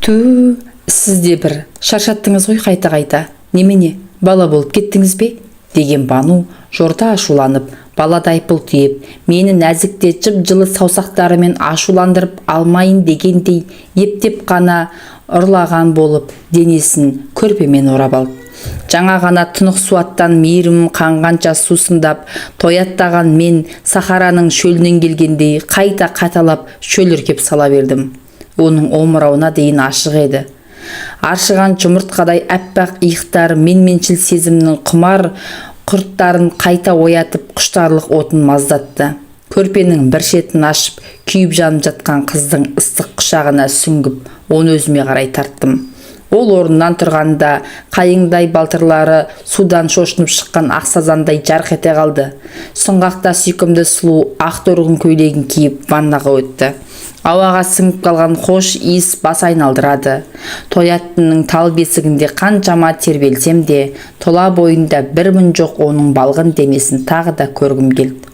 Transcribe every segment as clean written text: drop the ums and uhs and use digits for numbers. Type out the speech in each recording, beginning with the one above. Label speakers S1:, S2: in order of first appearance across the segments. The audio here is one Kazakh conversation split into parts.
S1: Тү, сіз де бір шаршаттыңыз ғой қайта-қайта. Немене, бала болып кеттіңіз бе? Деген Бану жорта ашуланып, баладай бұлтиып, мені нәзік те жып-жылы саусақтарымен ашуландырып алмайын дегендей ептеп қана ұрлаған болып, денесін көрпемен орап алды. Жаңа ғана тұнық суаттан мейірімім қанғанша сусындап, тояттаған мен Сахараның шөлінен келгендей қайта қайталап шөліркеп сала бердім. Оның омырауына дейін ашық еді. Аршыған жұмыртқадай аппақ иықтары менменшіл сезімнің құмар құрттарын қайта оятып, құштарлық отын маздатты. Көрпенің бір шетін ашып, күйіп жанып жатқан қыздың ыстық құшағына сүңгіп, оны өзіме қарай тарттым. Ол орнынан тұрғанда қайыңдай балтырлары судан шошынып шыққан ақ сазандай жарқ ете қалды. Сұңғақ та сүйкімді сұлу ақ торғын көйлегін киіп, ваннаға өтті. Ауаға сіңіп қалған хош иіс бас айналдырады. Тояттының тал бесігінде қаншама тербелсем де, тұла бойында бір мін жоқ оның балғын денесін тағы да көргім келді.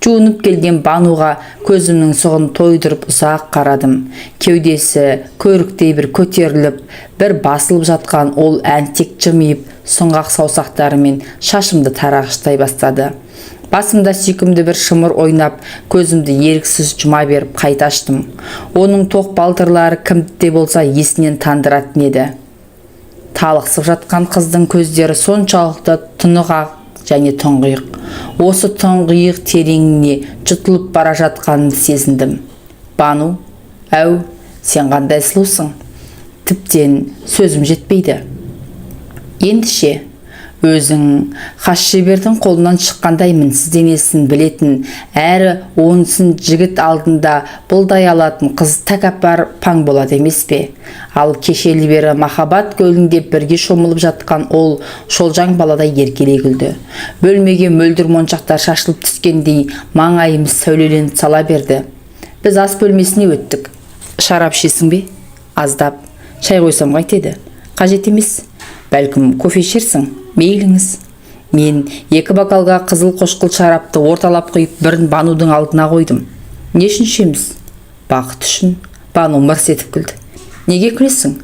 S1: Жуынып келген Бануға көзімнің сұғын тойдырып ұзақ қарадым. Кеудесі көріктей бір көтеріліп, бір басылып жатқан ол әнтек жымиып, сұңғақ саусақтарымен шашымды тарағыштай бастады. Басымда сүйкімді бір шымыр ойнап, көзімді еріксіз жұма беріп қайта аштым. Оның тоқ балтырлары кімді де болса есінен тандыратын еді. Талықсып жатқан қыздың көздері соншалықты тұнық ақ және тұңғиық. Осы тұңғиық тереңіне жұтылып бара жатқанымды сезіндім. Бану, әу, сен қандай сұлусың? Тіптен сөзім жетпейді. Енді ше, өзің хас шебердің қолынан шыққандай мінсіз денесін білетін, әрі онысын жігіт алдында бұлдай алатын қыз тәкаппар, паң болады емес пе? Ал кешелі бері махаббат көлінде бірге шомылып жатқан ол шолжаң баладай еркелей күлді. Бөлмеге мөлдір моншақтар шашылып түскендей маңайымыз сәулеленіп сала берді. Біз ас бөлмесіне өттік. Шарап ішесің бе? Аздап. Шай қойсам қайтеді? Қажет емес. Бәлкім, кофе ішерсің? Мейліңіз. Мен екі бокалға қызыл қошқыл шарапты орталап құйып, бірін Банудың алдына қойдым. Не үшін ішеміз? Бақыт үшін. Бану мырс етіп күлді. Неге күлесің?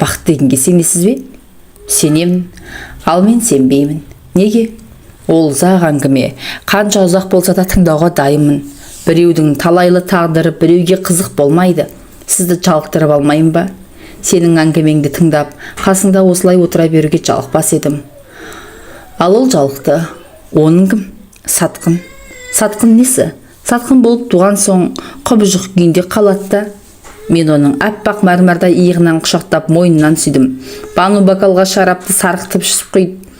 S1: Бақыт дегенге сенесіз бе? Сенемін. Ал мен сенбеймін. Неге? Ол ұзақ әңгіме. Қанша ұзақ болса да, тыңдауға дайынмын. Біреудің талайлы тағдыры біреуге қызық болмайды. Сізді жалықтырып алмайын ба? Сенің әңгімеңді тыңдап, қасыңда осылай отыра беруге жалықпас едім. Ал ол жалықты. Оның кім? Сатқын. Сатқын несі? Сатқын болып туған соң құбыжық күйінде қалады да. Мен оның аппақ мәрмәрдай иығынан құшақтап, мойнынан сүйдім. Бану бокалға шарапты сарқытып ішіп құйды.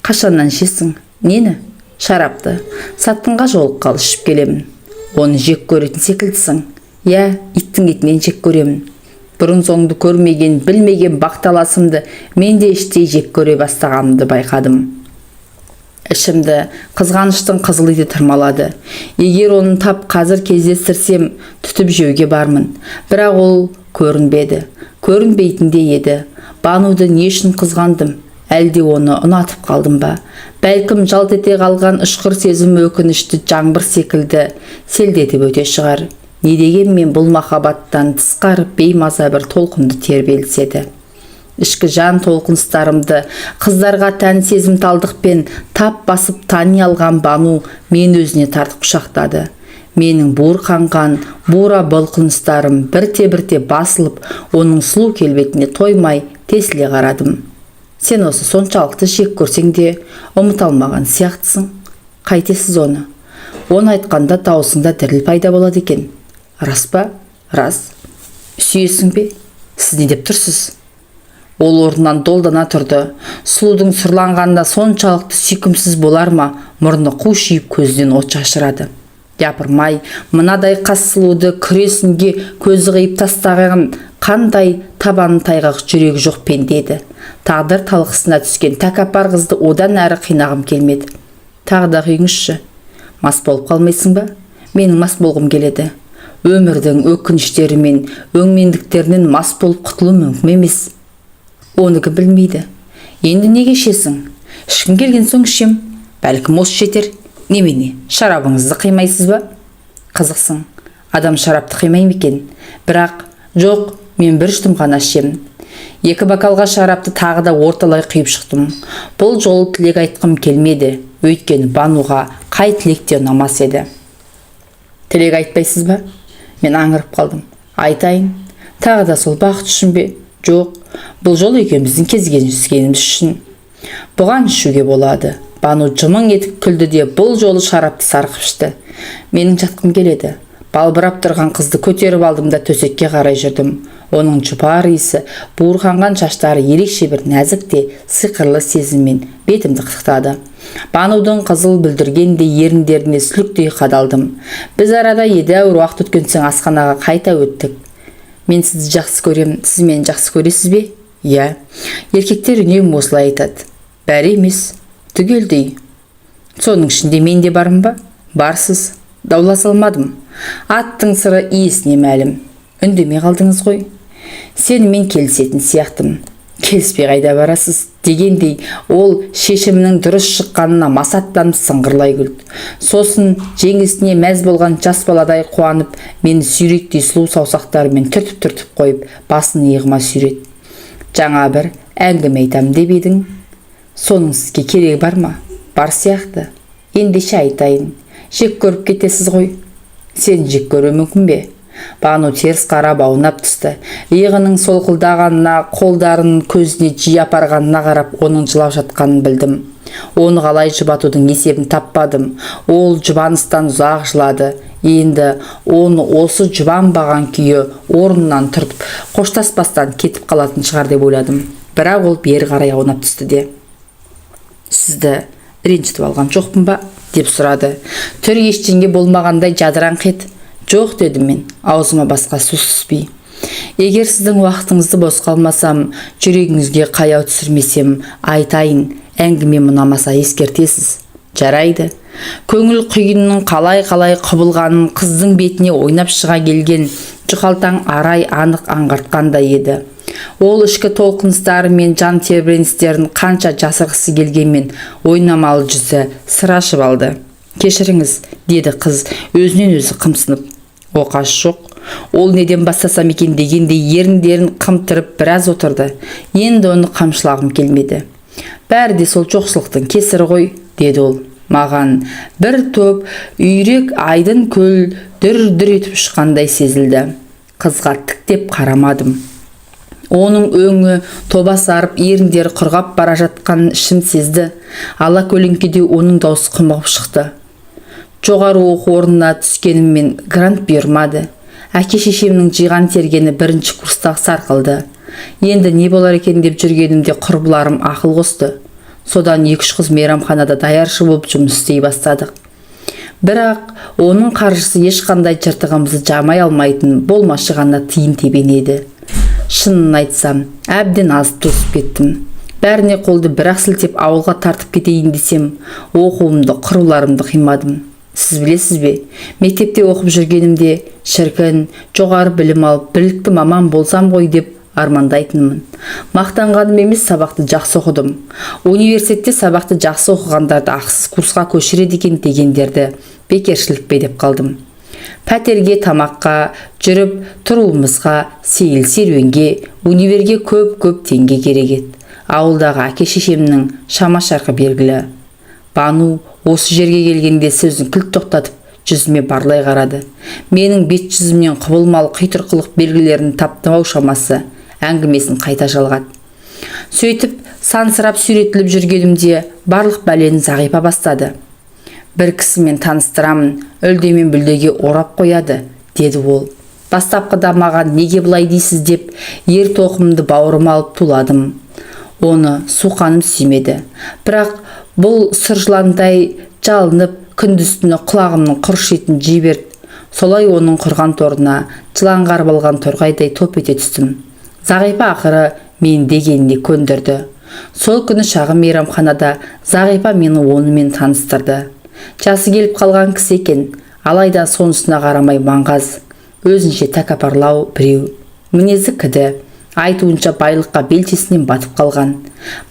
S1: Қашаннан ішесің? Нені? Шарапты. Сатқынға жолыққалы ішіп келемін. Оны жек көретін секілдісің. Иә, иттің етінен жек көремін. Бұрын соңды көрмеген, білмеген бақталасымды мен де іштей жек көре бастағанымды байқадым. Ішімді қызғаныштың қызыл иті тырмалады. Егер оны тап қазір кездестірсем, түтіп жеуге бармын. Бірақ ол көрінбеді. Көрінбейтін де еді. Бануды не үшін қызғандым? Әлде оны ұнатып қалдым ба? Бәлкім, жалт ете қалған ұшқыр сезім өкінішті жаңбыр секілді селдетіп өте шығар. Не дегенмен, бұл махаббаттан тысқары беймаза бір толқынды тербеліс еді. Ішкі жан толқыныстарымды қыздарға тән сезімталдықпен тап басып тани алған Бану мен өзіне тартып құшақтады. Менің буырқанған бура бұлқыныстарым бірте-бірте басылып, оның сұлу келбетіне тоймай тесіле қарадым. Сен осы соншалықты жек көрсең де, ұмыта алмаған сияқтысың. Қайтесіз оны? Оны айтқанда даусыңда діріл пайда болады екен. Рас па? Рас. Сүйесің бе? Сіз не деп тұрсыз? Ол орнынан долдана тұрды. Сұлудың сұрланғанда соншалықты сүйкімсіз болар ма? Мұрны қушиып, көзінен от шашырады. Япырмай, мынадай қас сұлуды күресінге көзі қиып тастаған қандай табаны тайғақ, жүрегі жоқ пенде еді? Тағдыр талқысына түскен тәкаппар қызды одан әрі қинағым келмеді. Тағы да құйыңызшы. Мас болып қалмайсың ба? Менің мас болғым келеді. Өмірдің өкініштері мен өңмендіктерінен мас болып құтылу мүмкін емес. Оны кім білмейді? Енді неге ішесің? Ішкім келген соң ішем. Бәлкім, осы жетер. Немене, шарабыңызды қимайсыз ба? Қызықсың. Адам шарапты қимай ма екен? Бірақ жоқ. Мен бір жұтым ғана ішемін. 2 бокалға шарапты тағы да орталай құйып шықтым. Бұл жолы тілек айтқым келмеді, өйткені Бануға қай тілек те ұнамас еді. Тілек айтпайсыз ба? Мен аңырып қалдым. Айтайын. Тағы да сол бақыт үшін бе? Жоқ, бұл жол екеуміздің кездескеніміз үшін. Бұған ішуге болады. Бану жымың етіп күлді де бұл жолы шарапты сарқып ішті. Менің жатқым келеді. Балбырап тұрған қызды көтеріп алдым да төсекке қарай жүрдім. Оның жұпар иісі, буырқанған шаштары ерекше бір нәзік те сиқырлы сезіммен бетімді қытықтады. Банудың қызыл бүлдіргендей еріндеріне сүліктей қадалдым. Біз арада едәуір уақыт өткен соң асханаға қайта өттік. Мен сізді жақсы көрем, сіз мені жақсы көресіз бе? Иә. Еркектер үнемі осылай айтады. Бәрі емес, түгелдей. Соның ішінде мен де бармын ба? Барсыз. Дауласа алмадым. Аттың сыры иесіне мәлім. Үндемей қалдыңыз ғой. Сенімен келісетін сияқтымын. Келіспей қайда барасыз дегендей, ол шешімінің дұрыс шыққанына масаттанып сыңғырлай күлді. Сосын жеңісіне мәз болған жас баладай қуанып, мені сүйректей сұлу саусақтарымен түртіп-түртіп қойып, басын иығыма сүйреді. Жаңа бір әңгіме айтам деп едің. Соның сізге керегі бар ма? Бар сияқты. Ендеше айтайын. Жек көріп кетесіз ғой. Сен жек көру мүмкін бе? Бану теріс қарап аунап түсті. Иығының солқылдағанына, қолдарын көзіне жиі апарғанына қарап, оның жылап жатқанын білдім. Оны қалай жұбатудың есебін таппадым. Ол жұбаныстан ұзақ жылады. Енді оны осы жұбанбаған күйі орнынан тұрып, қоштаспастан кетіп қалатын шығар деп ойладым. Бірақ ол бері қарай аунап түсті де. Сізді ренжітіп алған жоқпын ба? Деп сұрады. Түрі ештеңе болмағандай жадыраңқы еді. Жоқ, дедім мен, аузыма басқа сөз түспей. Егер сіздің уақытыңызды босқа алмасам, жүрегіңізге қаяу түсірмесем, айтайын, әңгімем ұнамаса ескертесіз. Жарайды. Көңіл құйынның қалай-қалай құбылғанын қыздың бетіне ойнап шыға келген жұқалтаң арай анық аңғартқандай еді. Ол ішкі толқыныстары мен жан тебіреністерін қанша жасырғысы келгенмен ойнамалы жүзі сыр ашып алды. Кешіріңіз, деді қыз өзінен өзі қымсынып. Оқасы жоқ. Ол неден бастасам екен дегендей еріндерін қымтырып біраз отырды. Енді оны қамшылағым келмеді. Бәрі де сол жоқшылықтың кесірі ғой, деді ол. Маған бір топ үйрек айдын көл дүр-дүр етіп ұшқандай сезілді. Қызға тіктеп қарамадым. Оның өңі тоба сарып, еріндері құрғап бара жатқанын ішім сезді. Ала көлеңкеде оның даусы құмығып шықты. Жоғары оқу орнына түскеніммен грант бұйырмады. Әке шешемнің жиған тергені бірінші курстағы сарқылды. Енді не болар екен деп жүргенімде құрбыларым ақыл қосты. Содан 2-3 қыз мейрамханада даяршы болып жұмыс істей бастадық. Бірақ оның қаржысы ешқандай жыртығымызды жамай алмайтын болмашы ғана тиын тебен еді. Шынын айтсам, әбден азып тозып кеттім. Бәріне қолды бір-ақ сілтеп ауылға тартып кетейін десем, оқуымды, құрбыларымды қимадым. Сіз білесіз бе, мектепте оқып жүргенімде шіркін, жоғары білім алып, білікті маман болсам ғой деп армандайтынмын. Мақтанғаным емес, сабақты жақсы оқыдым. Университетте сабақты жақсы оқығандарды ақсыз курсқа көшіреді екен дегендерді бекершілік пе деп қалдым. Пәтерге, тамаққа, жүріп тұруымызға, сейіл серуенге, универге көп-көп теңге керек еді. Ауылдағы әке шешемнің шама-шарқы белгілі. Бану осы жерге келгенде сөзін кілт тоқтатып, жүзіме барлай қарады. Менің бет жүзімнен құбылмалы қитұрқылық белгілерін таптым ау шамасы, әңгімесін қайта жалғады. Сөйтіп, сансырап сүйретіліп жүргенімде барлық бәлені Зағипа бастады. Бір кісімен таныстырамын, үлде мен бүлдеге орап қояды, деді ол. Бастапқыда маған неге бұлай дейсіз деп ер тоқымды бауырыма алып туладым. Оны суқаным сүймеді. Бірақ бұл сұр жыландай жалынып, күндіз түні құлағымның құрыш етін жей берді. Солай оның құрған торына жылан қарып алған торғайдай топ ете түстім. Зағипа ақыры мен дегеніне көндірді. Сол күні шағын мейрамханада Зағипа мені онымен таныстырды. Жасы келіп қалған кісі екен, алайда сонысына қарамай маңғаз, өзінше тәкаппарлау біреу. Мінезі кіді, айтуынша байлыққа белшесінен батып қалған.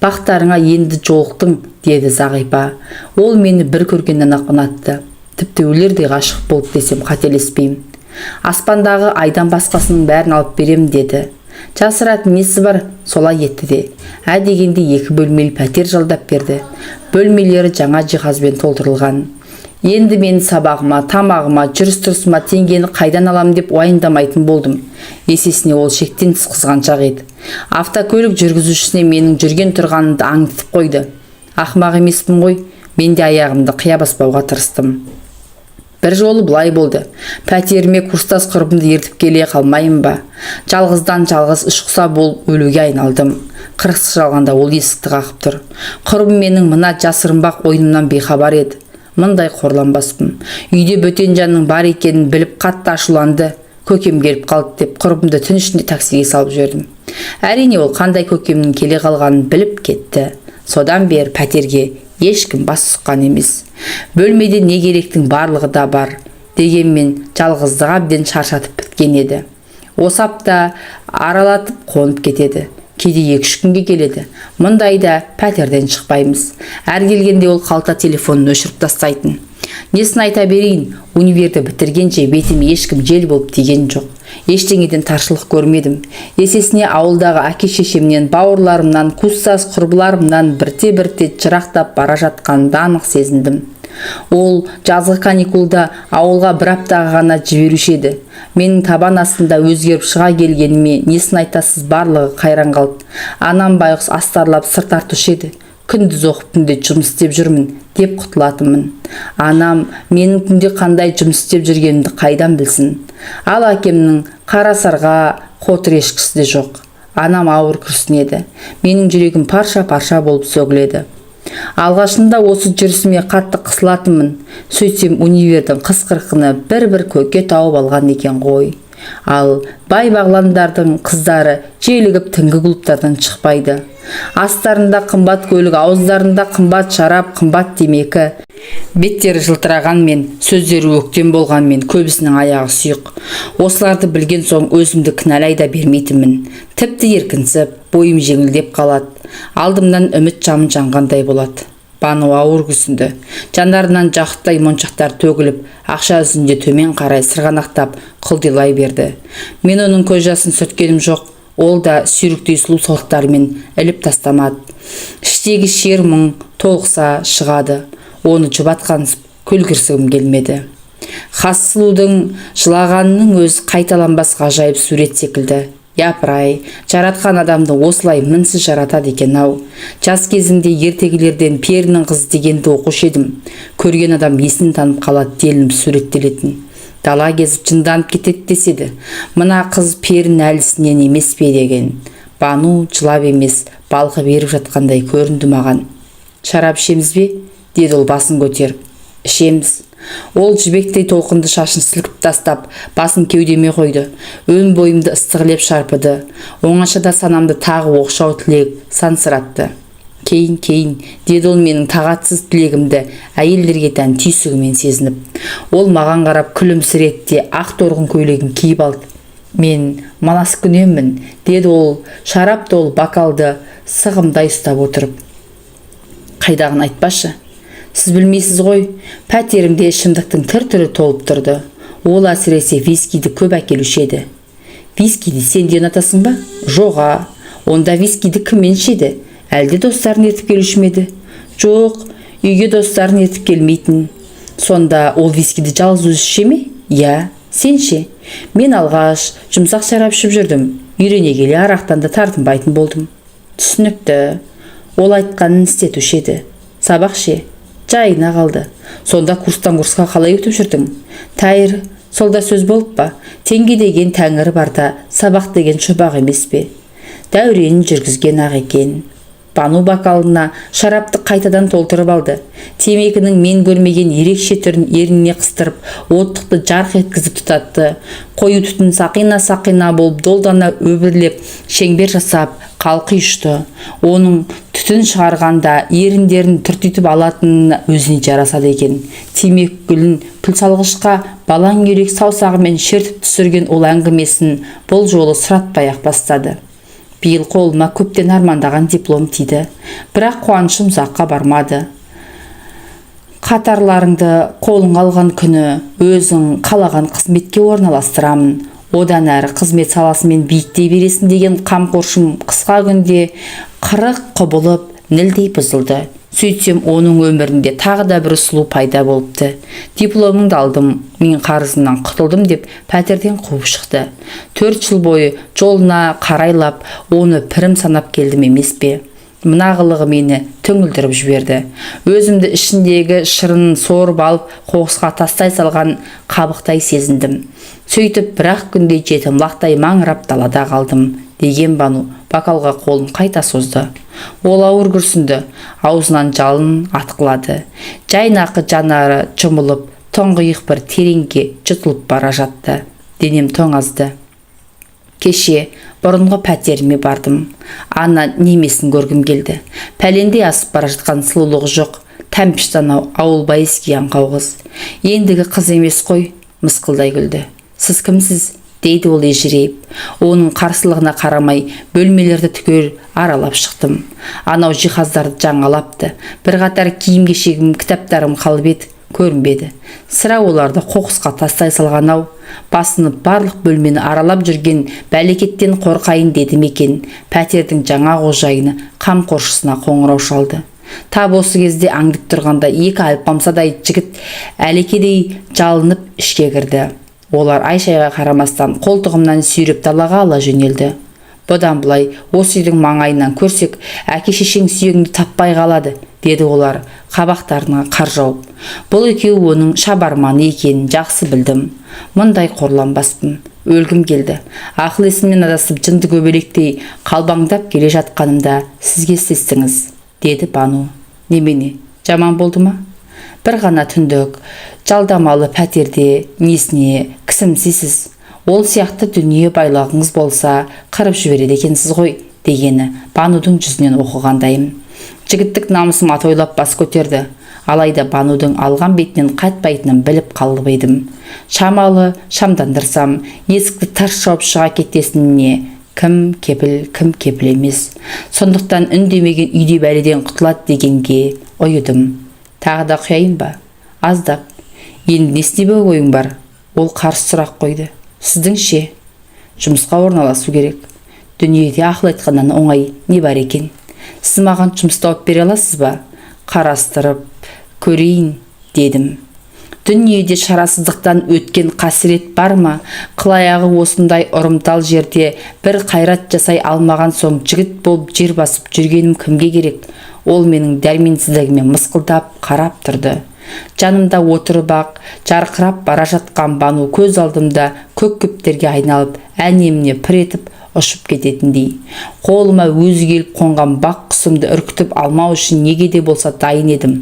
S1: Бақтарыңа енді жолықтың, деді Зағипа. Ол мені бір көргеннен-ақ ұнатты. Тіпті өлердей ғашық болды десем қателеспеймін. Аспандағы айдан басқасының бәрін алып беремін деді. Жасыратын несі бар, солай етті де. Ә дегенде 2 бөлмелі пәтер жалдап берді. Бөлмелері жаңа жиһазбен толтырылған. Енді мен сабағыма, тамағыма, жүріс-тұрысыма теңгені қайдан алам деп уайымдамайтын болдым. Есесіне ол шектен тыс қызғаншақ еді. Автокөлік жүргізушісіне менің жүрген тұрғанымды аңдытып қойды. Ақымақ емеспін ғой, мен де аяғымды қия баспауға тырыстым. Бір жолы былай болды. Пәтеріме курстас құрбымды ертіп келе қалмайын ба? Жалғыздан жалғыз ішқұса болып өлуге айналдым. Қырсық жалғанда ол есікті қағып тұр. Құрбым менің мына жасырынбақ ойынымнан бейхабар еді. Мұндай қорланбаспын. Үйде бөтен жанның бар екенін біліп қатты ашуланды. Көкем келіп қалды деп құрбымды түн ішінде таксиге салып жібердім. Әрине ол қандай көкемнің келе қалғанын біліп кетті. Содан бері пәтерге ешкім бас сұққан емес. Бөлмеде не керектің барлығы да бар. Дегенмен жалғыздығы әбден шаршатып біткен еді. Осы апта аралатып қонып кетеді. Кейде 2-3 күнге келеді. Мұндайда пәтерден шықпаймыз. Әр келгенде ол қалта телефонын өшіріп тастайтын. Несін айта берейін, универді бітіргенше бетіме ешкім жел болып тиген жоқ. Ештеңеден таршылық көрмедім. Есесіне ауылдағы әке-шешемнен, бауырларымнан, курстас құрбыларымнан бірте-бірте жырақтап бара жатқанымды анық сезіндім. Ол жазғы каникулда ауылға бір аптаға ғана жіберуші еді. Менің табан астында өзгеріп шыға келгеніме несін айтасыз, барлығы қайран қалды. Анам байғұс астарлап сыр тартушы еді. Күндіз оқып түнде жұмыс істеп жүрмін деп құтылатынмын. Анам менің түнде қандай жұмыс істеп жүргенімді қайдан білсін. Ал әкемнің қарасарға қотыр ешкісі де жоқ. Анам ауыр күрсінеді. Менің жүрегім парша-парша болып сөгіледі. Алғашында осы жүрісіме қатты қысылатынмын. Сөйтсем универдің қыз-қырқыны бір-бір көке тауып алған екен ғой. Ал бай бағландардың қыздары желігіп түнгі клубтардан шықпайды. Астарында қымбат көлік, ауыздарында қымбат шарап, қымбат темекі. Беттері жылтырағанмен, сөздері өктем болғанмен көбісінің аяғы сұйық. Осыларды білген соң өзімді кінәлай да бермейтінмін. Тіпті еркінсіп, бойым жеңілдеп қалады. Алдымнан үміт шамын жанғандай болады. Бану ауыр күрсінді. Жанарынан жақұттай моншақтар төгіліп, ақша жүзінде төмен қарай сырғанақтап құлдилай берді. Мен оның көз жасын сүрткенім жоқ. Ол да сүйріктей сұлу солықтарымен іліп тастамады. Іштегі шер мұң толықса шығады. Оны жұбатқансып күлгірсігім келмеді. Хас сұлудың жылағанының өзі қайталанбас ғажайып сурет секілді. Япырай, жаратқан адамды осылай мінсіз жаратады екен ау. Жас кезімде ертегілерден перінің қызы дегенді оқушы едім. Көрген адам есін танып қалады делініп суреттелетін. Дала кезіп жынданып кетеді деседі. Мына қыз перінің әлісінен емес пе деген. Бану жылап емес, балқып еріп жатқандай көрінді маған. Шарап ішеміз бе? Деді ол басын көтеріп. Ішеміз. Ол жібектей толқынды шашын сілкіп тастап, басын кеудеме қойды. Өн бойымды ыстық леп шарпыды. Оңашада санамды тағы оқшау тілек сансыратты. Кейін, кейін, деді ол менің тағатсыз тілегімді әйелдерге тән түйсігімен сезініп. Ол маған қарап күлімсіреді де ақ торғын көйлегін киіп алды. Мен манаскүнеммін, деді ол шарап толы бокалды сығымдай ұстап отырып. Қайдағын айтпашы. Сіз білмейсіз ғой, пәтерімде ішімдіктің түр-түрі толып тұрды. Ол әсіресе вискиді көп әкелуші еді. Вискиді сен де ұнатасың ба? Жоға. Онда вискиді кіммен ішеді? Әлде достарын ертіп келуші ме еді? Жоқ, үйге достарын ертіп келмейтін. Сонда ол вискиді жалғыз өзі іше ме? Иә, сен ше? Мен алғаш жұмсақ шарап ішіп жүрдім. Үйрене келе арақтан да тартынбайтын болдым. Түсінікті. Ол айтқанын істетуші еді. Сабақ ше? Жайына қалды. Сонда курстан курсқа қалай өтіп жүрдің? Тәйір, сол да сөз болып па? Теңге деген тәңірі барда сабақ деген шұбақ емес пе? Дәуренін жүргізген ақ екен. Бану бокалына шарапты қайтадан толтырып алды. Темекінің мен көрмеген ерекше түрін ерніне қыстырып, оттықты жарқ еткізіп тұтатты. Қою түтін сақина-сақина болып долдана өбірлеп, шеңбер жасап, қалқи ұшты. Оның түтін шығарғанда еріндерін түртитіп алатынына өзіне жарасады екен. Темекі гүлін күлсалғышқа балаң үйрек саусағымен шертіп түсірген ол әңгімесін бұл жолы сұратпай-ақ бастады. Биыл қолыма көптен армандаған диплом тиді. Бірақ қуанышым ұзаққа бармады. Қатарларыңды қолыңа алған күні өзің қалаған қызметке орналастырамын. Одан әрі қызмет саласымен биіктей бересің деген қамқоршым қысқа күнде 40 құбылып нілдей бұзылды. Сөйтсем, оның өмірінде тағы да бір сұлу пайда болыпты. Дипломыңды алдым, мен қарызымнан құтылдым деп пәтерден қуып шықты. 4 жыл бойы жолына қарайлап, оны пірім санап келдім емес пе? Мына қылығы мені түңілдіріп жіберді. Өзімді ішіндегі шырынын сорып алып, қоқысқа тастай салған қабықтай сезіндім. Сөйтіп, бір-ақ күнде жетім лақтай маңырап далада қалдым, деген Бану бокалға қолын қайта созды. Ол ауыр күрсінді, аузынан жалын атқылады. Жайнақы жанары жұмылып, тұңғиық бір тереңге жұтылып бара жатты. Денем тоңазды. Кеше бұрынғы пәтеріме бардым. Ана немесін көргім келді. Пәлендей асып бара жатқан сұлулығы жоқ, тәмпіштан ауылбай иіскей аңқау қыз. Ендігі қыз емес қой, мысқылдай күлді. Сіз кімсіз? Дейді ол ежірейіп. Оның қарсылығына қарамай бөлмелерді түгел аралап шықтым. Анау жиһаздарды жаңалапты. Бірқатар киім-кешегім, кітаптарым қалып еді, көрінбеді. Сірә оларды қоқысқа тастай салған ау. Басынып барлық бөлмені аралап жүрген бәлекеттен қорқайын дедім екен. Пәтердің жаңа қожайыны қамқоршысына қоңырау шалды. Тап осы кезде аңдып тұрғанда екі алпамсадай жігіт әлекедей жалынып ішке кірді. Олар ай-шайға қарамастан қолтығымнан сүйреп далаға ала жөнелді. Бұдан былай осы үйдің маңайынан көрсек, әке-шешең сүйегіңді таппай қалады, деді олар қабақтарына қар жауып. Бұл екеуі оның шабарманы екенін жақсы білдім. Мұндай қорланбаспын. Өлгім келді. Ақыл есімнен адасып жынды көбелектей қалбаңдап келе жатқанымда сізге істестіңіз, деді Бану. Немене, жаман болды ма? Бір ғана түндік жалдамалы пәтерде несіне кісімсисіз? Ол сияқты дүние байлығыңыз болса, қырып жібереді екенсіз ғой, дегені Банудың жүзінен оқығандайым. Жігіттік намысым атойлап бас көтерді. Алайда Банудың алған бетінен қайтпайтынын біліп қалып едім. Шамалы шамдандырсам, есікті тарс жауып шыға кетесініне кім кепіл, кім кепіл емес. Сондықтан үндемеген үйде бәледен құтылады дегенге ұйыдым. Тағы да құяйын ба? Аздап. Енді не істемек ойың бар? Ол қарсы сұрақ қойды. Сіздің ше? Жұмысқа орналасу керек. Дүниеде ақыл айтқаннан оңай не бар екен? Сіз маған жұмыс тауып бере аласыз ба? Қарастырып көрейін, дедім. Дүниеде шарасыздықтан өткен қасірет бар ма? Қылаяғы осындай ұрымтал жерде бір қайрат жасай алмаған соң жігіт болып жер басып жүргенім кімге керек? Ол менің дәрменсіздігіме мысқылдап қарап тұрды. Жанымда отырып-ақ жарқырап бара жатқан Бану көз алдымда көк көптерге айналып, әнеміне пір етіп ұшып кететіндей. Қолыма өзі келіп қонған бақ құсымды үркітіп алмау үшін неге де болса дайын едім.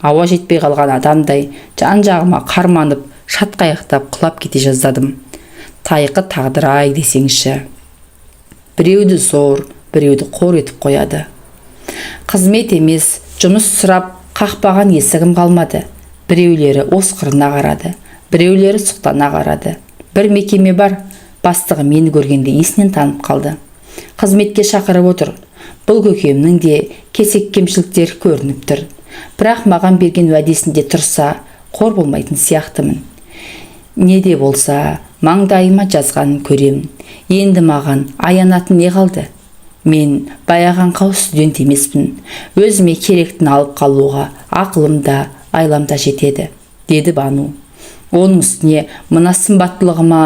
S1: Ауа жетпей қалған адамдай жан-жағыма қарманып, шатқаяқтап құлап кете жаздадым. Тайқы тағдыр-ай десеңші. Біреуді зор, біреуді қор етіп қояды. Қызмет емес, жұмыс сұрап қақпаған есігім қалмады. Біреулері осқырына қарады, біреулері сұқтана қарады. Бір мекеме бар, бастығы мені көргенде есінен танып қалды. Қызметке шақырып отыр. Бұл көкемнің де кесек кемшіліктері көрініп тұр. Бірақ маған берген уәдесінде тұрса, қор болмайтын сияқтымын. Не де болса, маңдайыма жазғанын көремін. Енді маған аянатын не қалды? Мен баяғы аңқау студент емеспін. Өзіме керектіні алып қалуға ақылым да, айлам да жетеді, деді Бану. Оның үстіне мына сымбаттылығыма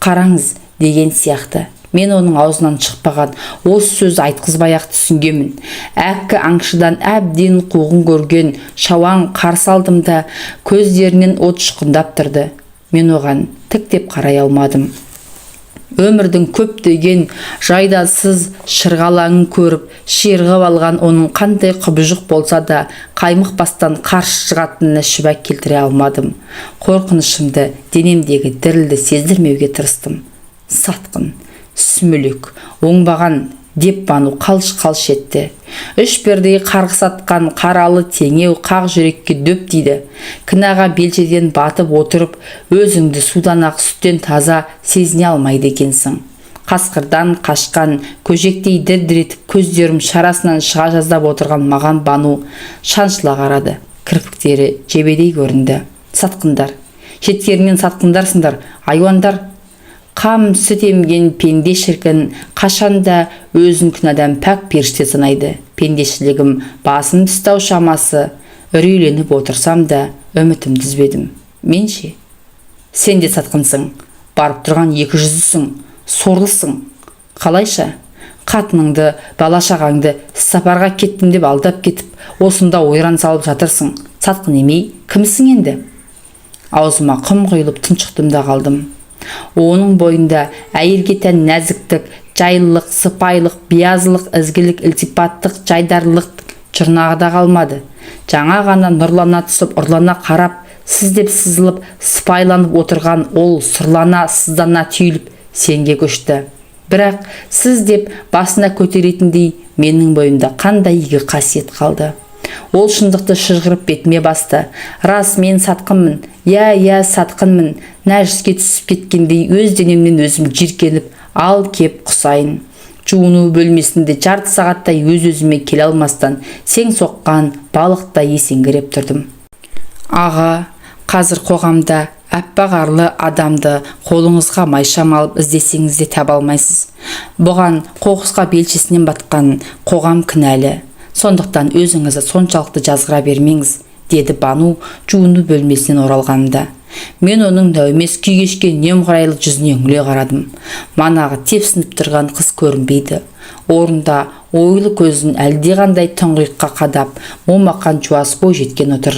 S1: қараңыз деген сияқты. Мен оның аузынан шықпаған осы сөзді айтқызбай-ақ түсінгенмін. Әккі аңшыдан әбден қуғын көрген шауан қарсы алдымда көздерінен от ұшқындап тұрды. Мен оған тіктеп қарай алмадым. Өмірдің көптеген жайдасыз шырғалаңын көріп, ширығып алған оның қандай құбыжық болса да қаймықпастан қарсы шығатынына шүбә келтіре алмадым. Қорқынышымды, денемдегі дірілді сездірмеуге тырыстым. Сатқын, сүмелек, оңбаған деп Бану қалш-қалш етті. Үш бірдей қарғыс атқан қаралы теңеу қақ жүрекке дөп тиді. Кінәға белшеден батып отырып, өзіңді судан ақ, сүттен таза сезіне алмайды екенсің. Қасқырдан қашқан көжектей дір-дір етіп көздерім шарасынан шыға жаздап отырған маған Бану шаншыла қарады. Кірпіктері жебедей көрінді. Сатқындар. Шеттерінен сатқындарсыңдар, айуандар. Қам сүт емген пенде шіркін қашанда өзін күнәдан пәк періште санайды. Пендешілігім басым түсті-ау шамасы. Үрейленіп отырсам да үмітімді үзбедім. Мен ше? Сен де сатқынсың. Барып тұрған екі жүздісің, сорлысың. Қалайша? Қатыныңды, бала-шағаңды сапарға кеттім деп алдап кетіп, осында ойран салып жатырсың. Сатқын емей, кімсің енді? Аузыма құм құйылып тұншықтым да қалдым. Оның бойында әйелге тән нәзіктік, жайлылық, сыпайылық, биязылық, ізгілік, ілтипаттық, жайдарлық жұрнағы да қалмады. Жаңа ғана нұрлана түсіп, ұрлана қарап, сіз деп сызылып, сыпайыланып отырған ол сұрлана, сыздана түйіліп сенге көшті. Бірақ сіз деп басына көтеретіндей менің бойымда қандай игі қасиет қалды? Ол шындықты шыжғырып бетіме басты. Рас, мен сатқынмын. Иә, иә, сатқынмын. Нәжіске түсіп кеткендей өз денемнен өзім жиіркеніп, ал кеп құсайын. Жуыну бөлмесінде жарты сағаттай өз-өзіме келе алмастан сең соққан балықтай есеңгіреп тұрдым. Аға, қазір қоғамда аппақ арлы адамды қолыңызға майшам алып іздесеңіз де таба алмайсыз. Бұған қоқысқа белшесінен батқан қоғам кінәлі. Сондықтан өзіңізді соншалықты жазғыра бермеңіз, деді Бану жуыну бөлмесінен оралғанымда. Мен оның нәумез күй кешкен немқұрайлы жүзіне үңіле қарадым. Манағы тепсініп тұрған қыз көрінбейді. Орнында ойлы көзін әлдеқандай тұңғиыққа қадап, момақан жуас бой жеткен отыр.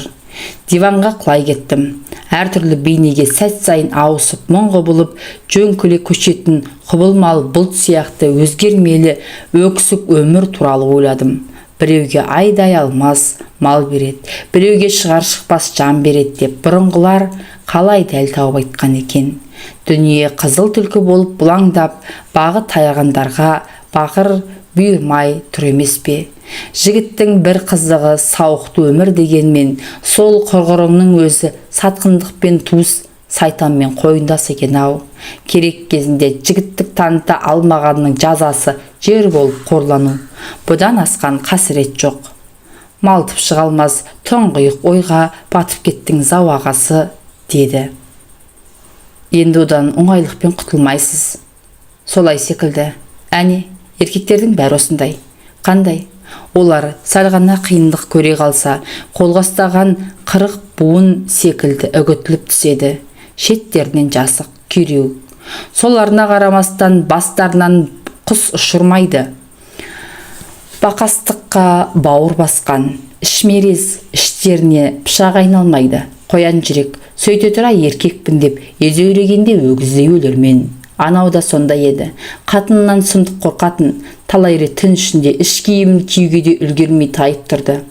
S1: Диванға құлай кеттім. Әртүрлі бейнеге сәт сайын ауысып, мың құбылып, жөңкіле көшетін құбылмалы бұлт сияқты өзгермелі өксік өмір туралы ойладым. Біреуге айдай алмас мал береді, біреуге шығар шықпас жан береді деп бұрынғылар қалай дәл тауып айтқан екен. Дүние қызыл түлкі болып бұлаңдап, бағы таяғандарға бақыр бұйырмай тұр емес пе? Жігіттің бір қызығы сауықты өмір дегенмен, сол құрғырыңның өзі сатқындықпен туыс сайтанмен қойындас екен-ау. Керек кезінде жігіттік таныта алмағанның жазасы жер болып қорлану. Бұдан асқан қасірет жоқ. Малтып шыға алмас тұңғиық ойға батып кеттіңіз-ау ағасы, деді. Енді одан оңайлықпен құтылмайсыз. Солай секілді. Әне, еркектердің бәрі осындай. Қандай? Олар сәл ғана қиындық көре қалса, қолға ұстаған 40 буын секілді үгітіліп түседі. Шеттерінен жасық, күйреу. Соларына қарамастан бастарынан құс ұшырмайды. Бақастыққа бауыр басқан, ішмерез, іштеріне пышақ айналмайды. Қоян жүрек, сөйте тұра еркекпін деп езеурегенде өгіздей өлермен. Анау да сондай еді. Қатынынан сұмдық қорқатын, талай рет түн ішінде іш киімін киюге де үлгермей тайып тұрды.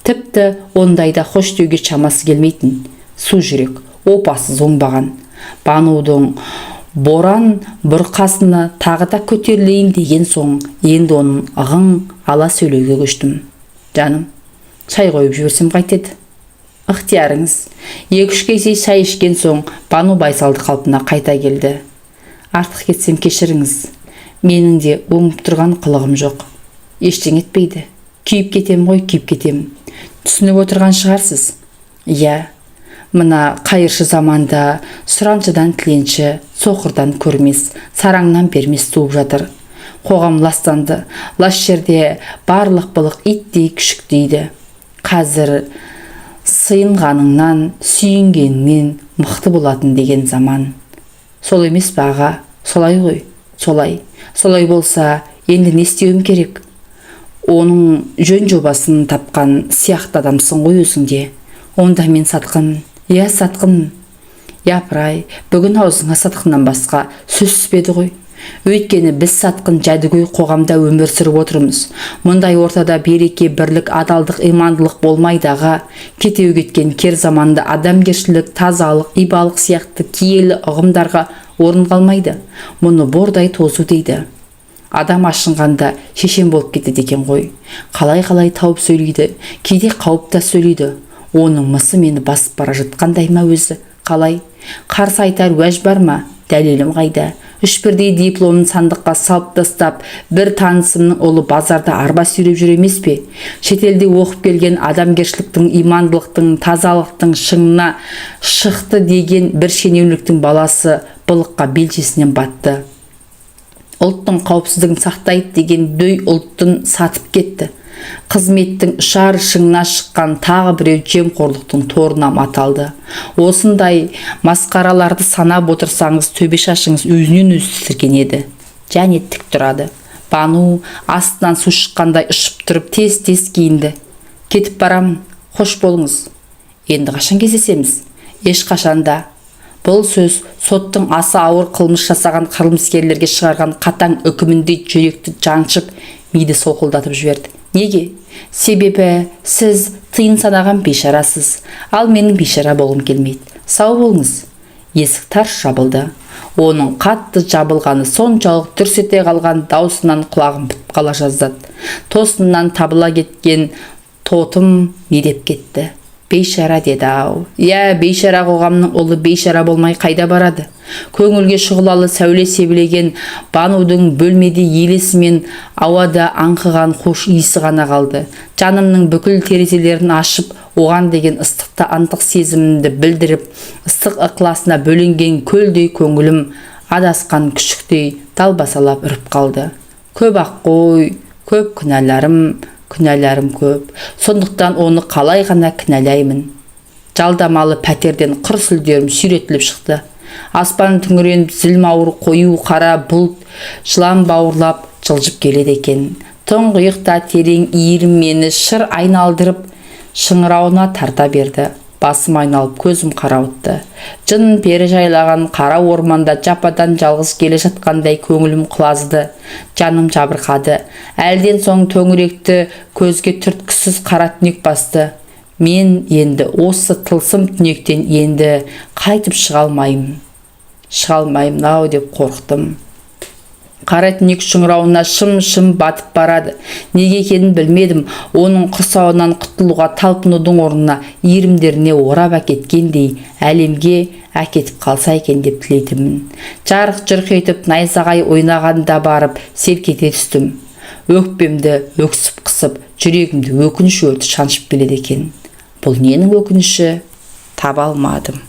S1: Тіпті ондайда хош деуге шамасы келмейтін. Су жүрек, опасыз оңбаған. Банудың боран бұрқасыны тағы да көтерілейін деген соң, енді оның ығын ала сөйлеуге көштім. Жаным, шай қойып жіберсем қайтеді? Ықтиярыңыз. 2-3 кесе шай ішкен соң Бану байсалды қалпына қайта келді. Артық кетсем кешіріңіз. Менің де оңып тұрған қылығым жоқ. Ештеңе етпейді. Күйіп кетем ғой, күйіп кетем. Түсініп отырған шығарсыз. Иә, мына қайыршы заманда сұраншыдан тіленші, соқырдан көрмес, сараңнан бермес туып жатыр. Қоғам ластанды. Лас жерде барлық былық иттей күшіктейді. Қазір сыйынғаныңнан, сүйінгеніңнен мықты болатын деген заман. Сол емес пе аға? Солай ғой, солай. Солай болса, енді не істеуім керек? Оның жөн жобасын тапқан сияқты адамсың ғой өзіңде. Онда мен сатқын. Иә, сатқын. Япырай, бүгін аузыңа сатқыннан басқа сөз түспеді ғой. Өйткені біз сатқын жәдігөй қоғамда өмір сүріп отырмыз. Мұндай ортада береке, бірлік, адалдық, имандылық болмайды аға. Кетеу кеткен кер заманда адамгершілік, тазалық, ибалық сияқты киелі ұғымдарға орын қалмайды. Мұны бордай тозу дейді. Адам ашынғанда шешен болып кетеді екен ғой. Қалай-қалай тауып сөйлейді, кейде қауіп та сөйлейді. Оның мысы мені басып бара жатқандай ма өзі? Қалай? Қарсы айтар уәж бар ма? Дәлелім қайда? Үш бірдей дипломын сандыққа салып тастап, бір танысымның ұлы базарда арба сүйреп жүр емес пе? Шетелде оқып келген адамгершіліктің, имандылықтың, тазалықтың шыңына шықты деген бір шенеуніктің баласы былыққа белшесінен батты. Ұлттың қауіпсіздігін сақтайды деген дөй ұлттын сатып кетті. Қызметтің ұшар шыңына шыққан тағы біреу жемқорлықтың торына маталды. Осындай масқараларды санап отырсаңыз, төбе шашыңыз өзінен өзі тітіркенеді және тік тұрады. Бану астынан су шыққандай ұшып тұрып, тез-тез киінді. Кетіп барамын, қош болыңыз. Енді қашан кездесеміз? Ешқашан да. Бұл сөз соттың аса ауыр қылмыс жасаған қылмыскерлерге шығарған қатаң үкіміндей жүректі жаншып, миды солқылдатып жіберді. Неге? Себебі сіз тиын санаған бейшарасыз, ал менің бейшара болғым келмейді. Сау болыңыз. Есік тарс жабылды. Оның қатты жабылғаны соншалық, дүрс ете қалған даусынан құлағым бітіп қала жаздады. Тосыннан табыла кеткен тотым не деп кетті? Бейшара деді-ау. Иә, бейшара. Қоғамның ұлы бейшара болмай қайда барады? Көңілге шұғылалы сәуле себелеген Банудың бөлмеде елесі мен ауада аңқыған хош иісі ғана қалды. Жанымның бүкіл терезелерін ашып, оған деген ыстықта ынтық сезімімді білдіріп, ыстық ықыласына бөленген көлдей көңілім адасқан күшіктей далбасалап үріп қалды. Көп ақ қой, көп күнәларым, күнәларым көп. Сондықтан оны қалай ғана кінәлаймын? Жалдамалы пәтерден қыр сүлдерім сүйретіліп шықты. Аспан түңіреніп, зілмауыр қою қара бұлт жылан бауырлап жылжып келеді екен. Тұңғиық та терең иірім мені шыр айналдырып, шыңырауына тарта берді. Басым айналып, көзім қарауытты. Жын пері жайлаған қара орманда жападан жалғыз келе жатқандай көңілім құлазыды, жаным жабырқады. Әлден соң төңіректі көзге түрткісіз қара түнек басты. Мен енді осы тылсым түнектен енді қайтып шыға алмаймын, шыға алмаймын ау деп қорықтым. Қара түнек шыңырауына шым-шым батып барады. Неге екенін білмедім, оның құрсауынан құтылуға талпынудың орнына иірімдеріне орап әкеткендей әлемге әкетіп қалса екен деп тілейтінмін. Жарқ жұрқ етіп найзағай ойнағанда барып селк ете түстім. Өкпемді өксіп қысып, жүрегімді өкініш өрті шаншып келеді екен. Бұл ненің өкініші? Таба алмадым.